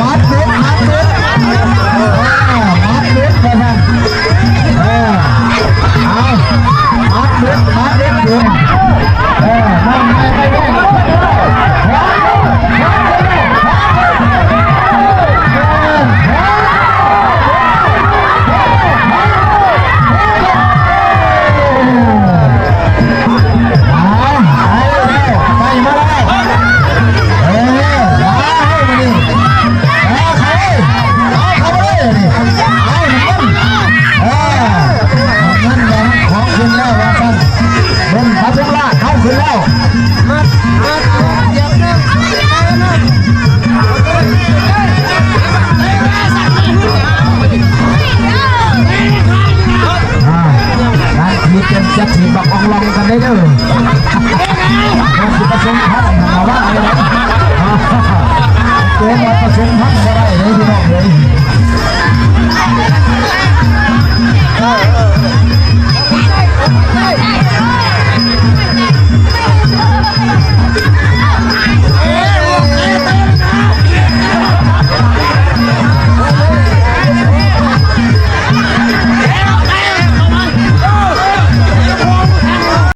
ມັດຫຼຸດ ມັດຫຼຸດ ເອີ ມັດຫຼຸດວ່າຊັ້ນ ເອີ ເອົາ ມັດຫຼຸດ ມັດຫຼຸດຢູ່ ເອີ ນ້ອງໃໝ່ໄປແລ້ວ ໄປມາແລ້ວ ເອີ ມາເຮີ້ຍ ມາເຮີ້ຍ ມານີ້ ເອີ ເຂົ້າເລີຍ ເອົາ ເຂົ້າມາເລີຍ ນີ້ ເອົາ ນ້ຳເງິນ ເອີ ນ້ຳເງິນ ນ້ຳເງິນ ຂອງຂຶ້ນແລ້ວວ່າຊັ້ນ ເບິ່ງປະທຸມລາດ ເອົາ ຂຶ້ນແລ້ວ ມາ ມາ ມາ ອ່າ ນາງທີ່ເປັນຈັກສີບັກອອງລອງກັນໄດ້ເດີ ມັນຊິປະສົມພັນຫັ້ນລະວ່າເລີຍ ເກມວ່າປະສົມພັນບໍ່ໄດ້ເລີຍພີ່ນ້ອງເອີຍ.